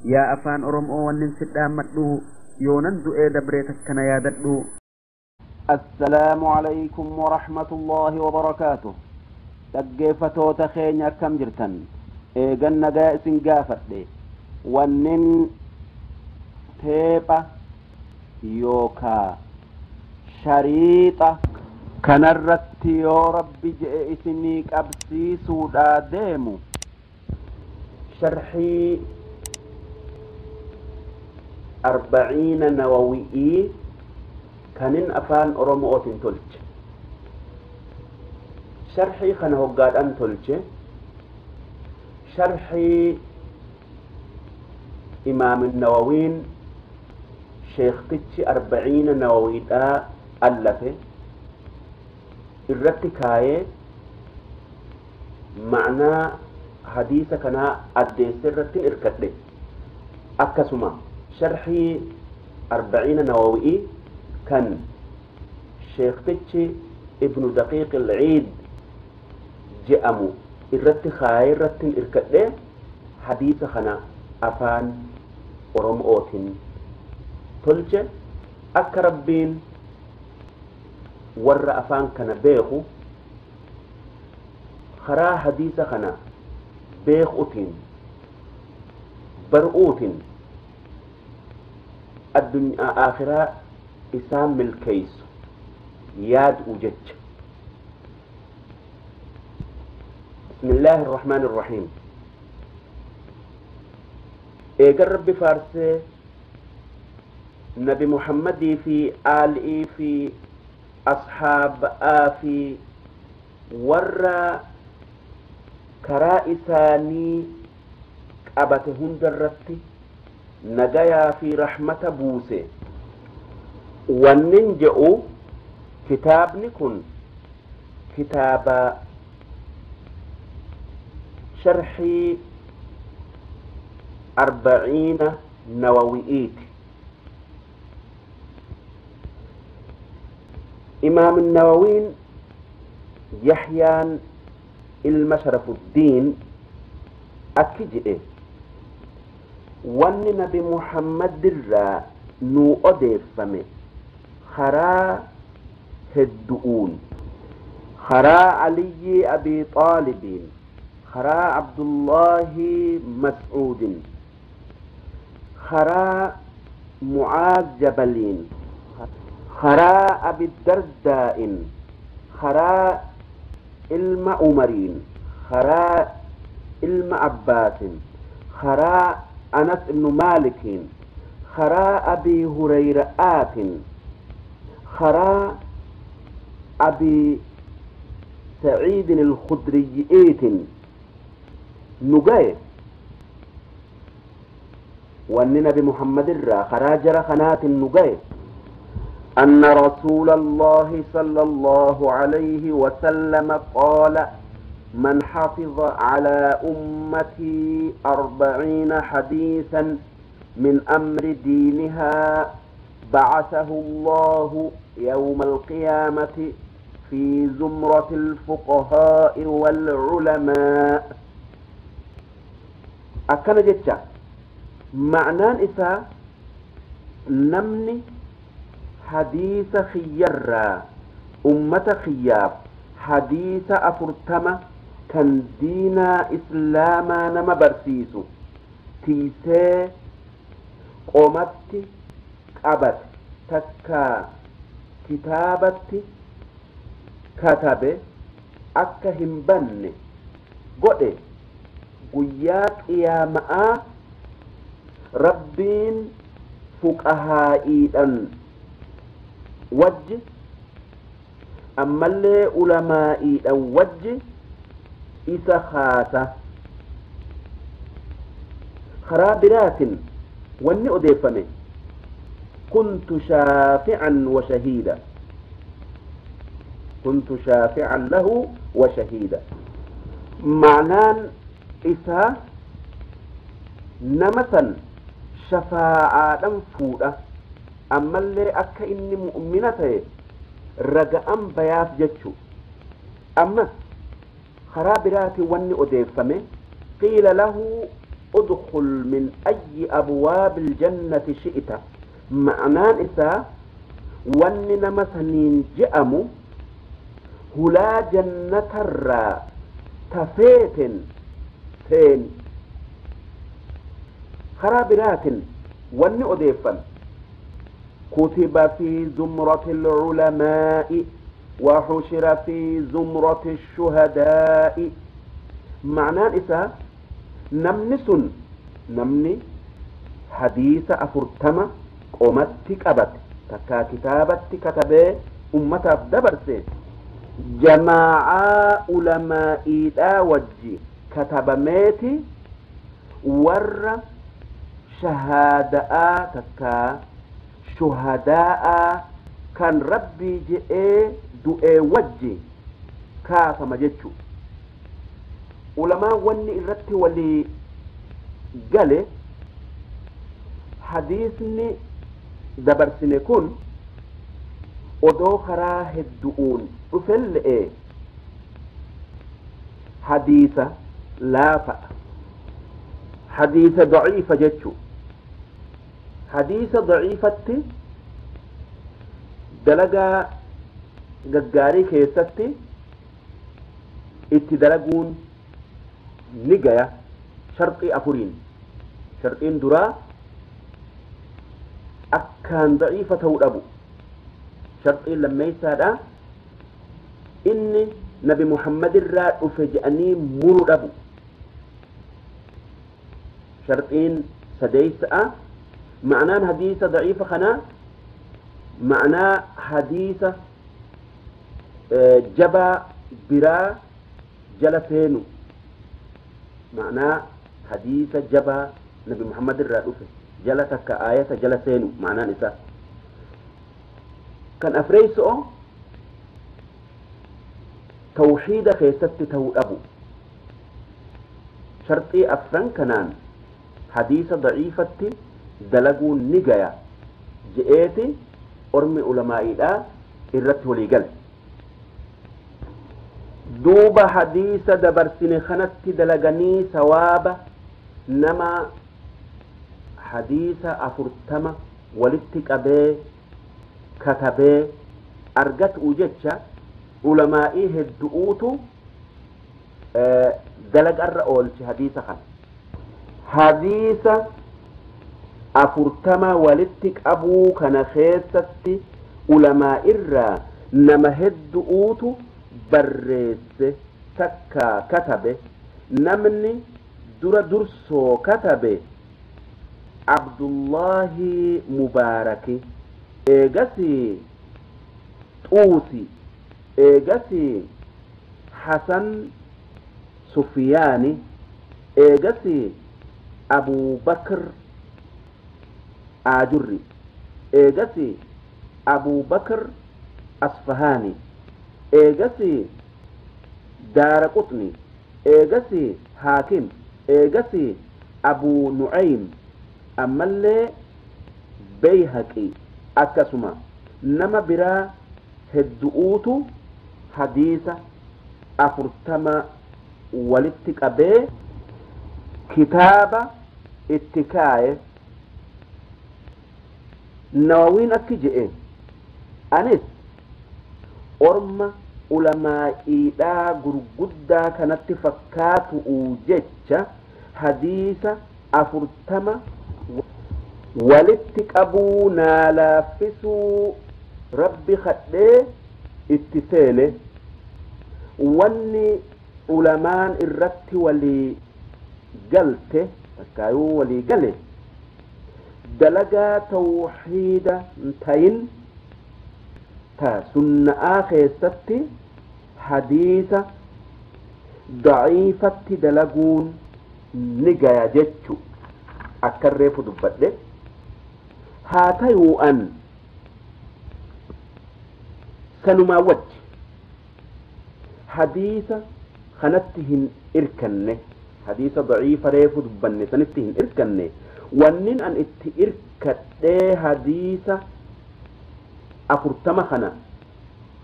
Yaa afaan Oromoo wannin si dhaammadhu yoonan du'ee dabree takkana yaadadhu. Assalaamu alaykum warahmatullaahi wabarakaatuh. Dhaggeeffatoota keenya akkam jirtan? Eegan nagaa isin gaafadhe. Wannin teepha yookaa shariixa kanarratti yoo rabbi je'e isinii qabsiisuudhaa deemu sharhii arbaciina nawawi'ii kanin afaan oromootiin tolche. Sharhii kana hoggaadhaan tolche sharhii imaam nawawiin sheektichi arbaciina nawawiidhaa allafe irratti kaayee ma'naa hadiisa kanaa addeesse irrattin irkadhe. Akkasuma sharhii arbaciina nawawii kan sheektichi ibnu daqiiq ilciid je'amu irratti kaayee irrattin irkadhe hadiisa kana afaan oromootiin tolche. Akka rabbiin warra afaan kana beeku karaa hadiisa kana beekuutiin bar'uutiin addunyaa akhiraa isaan milkeessu yaad'u jecha. Bismillaahi irrahmaani irrahiim. Eegan rabbi faarsee nabi Muhammadii fi aalii fi asxaaba'aa fi warra karaa isaanii qabate hundarratti nagayaa fi rahmata buuse. Wannin je'u kitaabni kun kitaaba sharhii arbaciina nawawi'iiti. Imaam nawawiin Yahyaan ilma Sharafuddiin akki jedhe: wanni nabi Muhammadirraa nuu odeeffame karaa heddu'uun, karaa Aliyyii Abii Xaalibiin, karaa Abdullaahi Mas'uudin, karaa Mucaaz Jabaliin, karaa Abiddardaa'in, karaa ilma Umariin, karaa ilma Abbaasin, karaa Anas ibnu Maalikiin, karaa Abii Hurayra'aatin, karaa Abii Saciidin Alkhudriyi'iitin nu gaye. Wanni nabi Muhammadirraa karaa jara kanaatin nu gaye أن رسول الله صلى الله عليه وسلم قال: من حفظ على أمتي 40 حديثا من أمر دينها بعثه الله يوم القيامة في زمرة الفقهاء والعلماء. أكن جتشا معنان إسا نمني حديث خيرا أمة خياب حديث 40 كان دينا إسلاما نما برسيسو تيسي قومت قبت تكا كتابت كتب أكا همبن قد قياك يا ماء ربين فقهائي وجه أما اللي علمائي وجه إسا خاسة خرابرات واني أضيفني كنت شافعا وشهيدا، كنت شافعا له وشهيدا. معنان إسا نمسا شفاعة فودة أما اللي أكا إني مؤمنة رجاء بياف جتشو. أما خرابرات واني أضيفني قيل له ادخل من أي أبواب الجنة شئت. معنان إسا واننا مثنين جأمو هلا جنة الرا تفيت فين خرابرات واني أضيفا كتب في زمرة العلماء وحشر في زمرة الشهداء. معناه إسا نمني سن نمني حديث أفرتما قومتك أبت تكا كتابتك كتبه أمتا دبرسي جماعة علماء وجي كتب ميتي ور شهاداء تكا شهداء كان ربي جئ du'ee wajji kaafama jechu. Ulamaa wanni irratti walii gale hadiisni dabarsine kun odoo karaa heddu'uun dhufelle'e hadiisa laafa'a, hadiisa daciifa jechu. Hadiisa daciifatti dalagaa gaggaarii keessatti itti dalaguun ni gaya sharxii afuriin. Sharxiin duraa akkaan daciifa ta'uu dhabu. Sharxiin lammeeysaadha inni nabi Muhammad irraa dhufe je'anii muru dhabu. Sharxiin sadeeysa'a ma'anaan hadiisa daciifa kanaa ma'anaa hadiisa jabaa biraa jala seenu, ma'anaa hadiisa jabaa nabi Muhammad irraa dhufe jala takka aayata jala seenu ma'anaan isaa. Kan afreeyso'o tawxiida keessatti ta'uu dhabu. Sharxii afran kanaan hadiisa daciifatti dalaguun ni gaya je'eeti ormi ulamaa'iidhaa irratti walii gale. Duuba hadiisa dabarsine kanatti dalaganii sawaaba nama hadiisa 40 walitti qabee katabee argatu jecha ulamaa'ii hedduutu dalagarra oolche hadiisa kana. Hadiisa 40 walitti qabuu kana keessatti ulamaa'irraa nama hedduutu barreesse takka katabe. Namni dura dursoo katabe Abdullahi Mubaaraki, eegasi Xuusi, eegasi Hasan Sufiyaani, eegasi Abu Bakr Ajurri, eegasi Abu Bakr Asfahaani, eegasi Daara Qutni, eegasi Haakim, eegasi Abu Nu'aym, ammallee Bayhaqi. Akkasuma nama biraa hedduutu hadiisa 40 walitti qabee kitaaba itti kaaye. Nawawiin akki je'e anis orma ulamaa'iidhaa gurguddaa kanatti fakkaatu jecha hadiisa 40 walitti qabuu naa laaffisuu rabbi kadhee itti seene. Wanni ulamaan irratti walii galte takkaayuu walii gale dalagaa tawxiida tayin ta sunna'aa keessatti hadiisa daciifatti dalaguun ni gaya jechu akka reefu dubbadhe. Haa tayuu an sanumaa wajji hadiisa kanatti hin irkanne, hadiisa daciifa reefu dubbanne sanitti hin irkanne. Wannin an itti irkadhee hadiisa 40 kana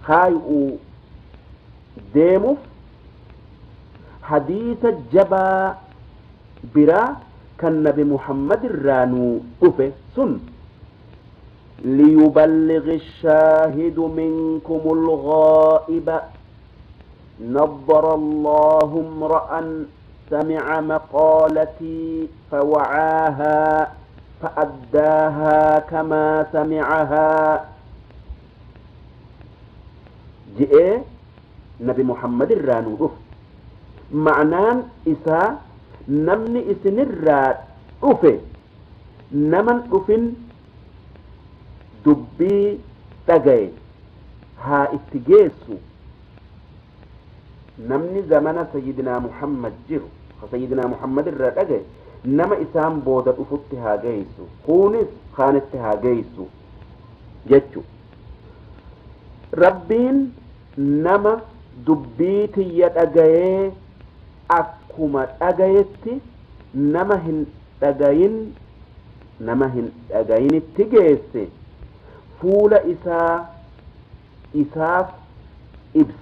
haayuu deemuuf hadiisa jabaa biraa Kan Nabi Muhammad irraa nuu dhufe sun ليبلغ الشاهد منكم الغائب نضر الله امرأ سمع مقالتي فوعاها فأداها كما سمعها جئ نبي محمد الرانو معنان إسا نمني إسن الران أفه نمن أفن دبي تجاي ها اتجيسو نمني زمن سيدنا محمد جرو سيدنا محمد الران أجاي نما إسام بودا أفتها جيسو خونس خانتها جيسو جتشو ربين نما دبيتي يتأجاي أكما أجايتي نما هن أجاين نما هن أجاين التجيسي فول إسا إساف إبس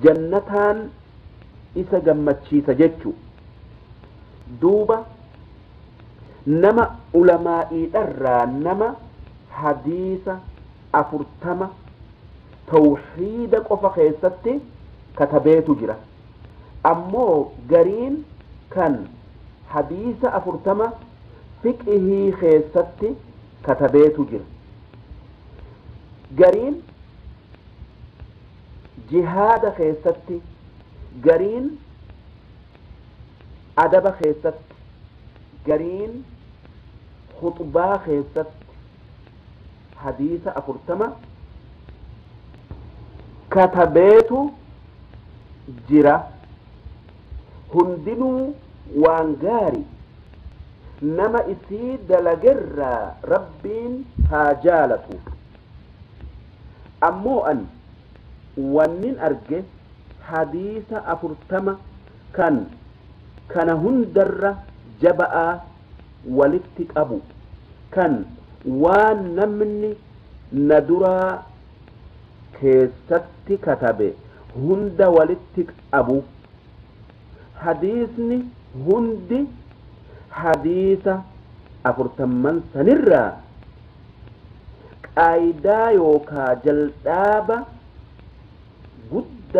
جنتان إسا جمتشيسا جتشو دوبا نما علمائي درا نما حديث أفرتما توحيد قفا خيستي كتبيتو جرا أمو قرين كان حديث أفرتما فقه خيستي كتبيتو جرا قرين جهاد خيستي قرين أدب خيست قرين خطبة خيست حديث أفرتما كتبيتو جرا هندنو وانغاري نما إسي دلقر ربين هاجالتو أمو أن ونن أرجه حديث أفرتما كان كان هندر جبأ ولتك أبو كان وان نمني ندرا كيست كتبه هند ولتك أبو حديثني هندي حديث أفرتمن سنرا قايدا يوكا جلدابا قد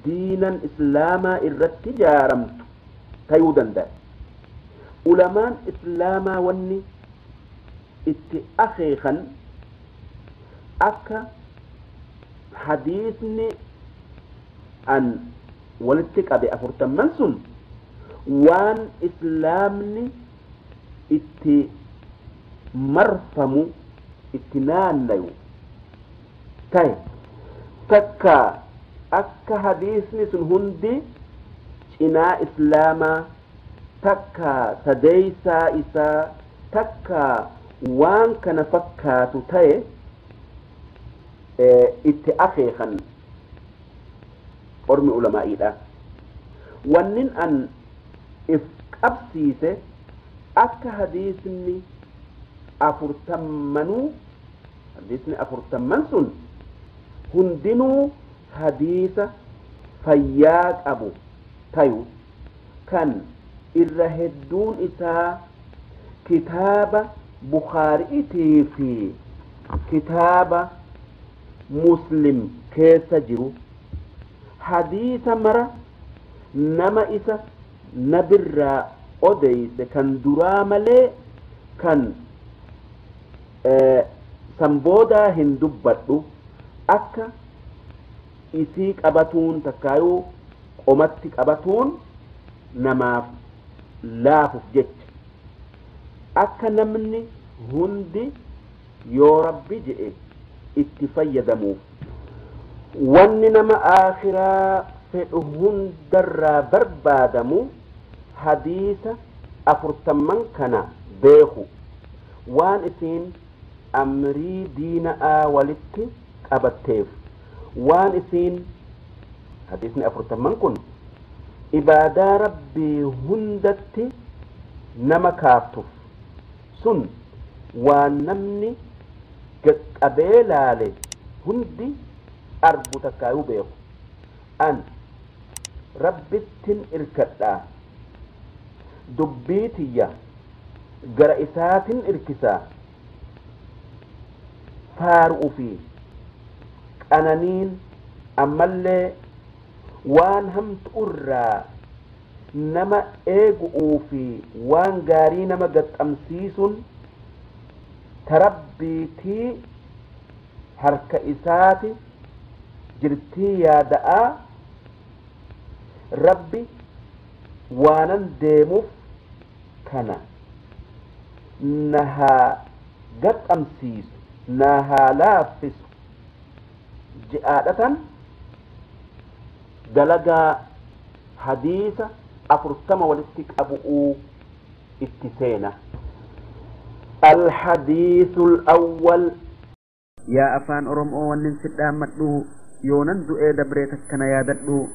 دينا إسلاما إرتجارمت تيودن ده علماء إسلاما وني اتأخيخا أكا حديثني أن ولتك أبي أفرتمن سن وان إسلامني ات مرفمو اتنان تاي تكا أكا حديثني سن هندي إنا إسلاما تكا سديسا إسا تكا وان كان فكاتو تاي اتأخيخا أرمي علمائي دا ونن أن إفقبسيسه أكا حديثني أفرتمنو حديثني أفرتمن سن هندنو حديث فياك أبو تايو كان إرهدون إسا كتاب بخاري في كتاب مسلم كيس جرو حديث مرة نما إسا نبر أديس كان دراملي كان سنبودا هندبتو أكا إسيك أبتون تكايو قمتك أبتون نما لاف جت أكا نمني هندي يو ربي جئ اتفيدمو واني نما آخرا فئهن در بربادمو حديث أفرتمن كان بيخو وان إسين أمري دين آولت أبتيف وان إسين حديثني أفرتمن كن إبادة ربي هندت نما كافتف سن وان نمني قبيلالي هندي أربو تكايو بيخو أن ربتن إركتا Dubbii tiyya gara isaatin irkisaa, faaru'u fi qananiin ammallee waan hamtu irraa nama eegu'uu fi waan gaarii nama gaxxamsiisuun tarabbiitii harka isaati jirtii yaada'aa. Rabbi waanan deemuuf kana na haa gaxxamsiisu, na haa laaffisu je'aadhatan dalagaa hadiisa 40 walitti qabu'uu itti seena. الحديث الأول. Yaa afaan Oromoo, wannin si dhaammadhu, yoonan du'ee dabree takkana yaadadhu.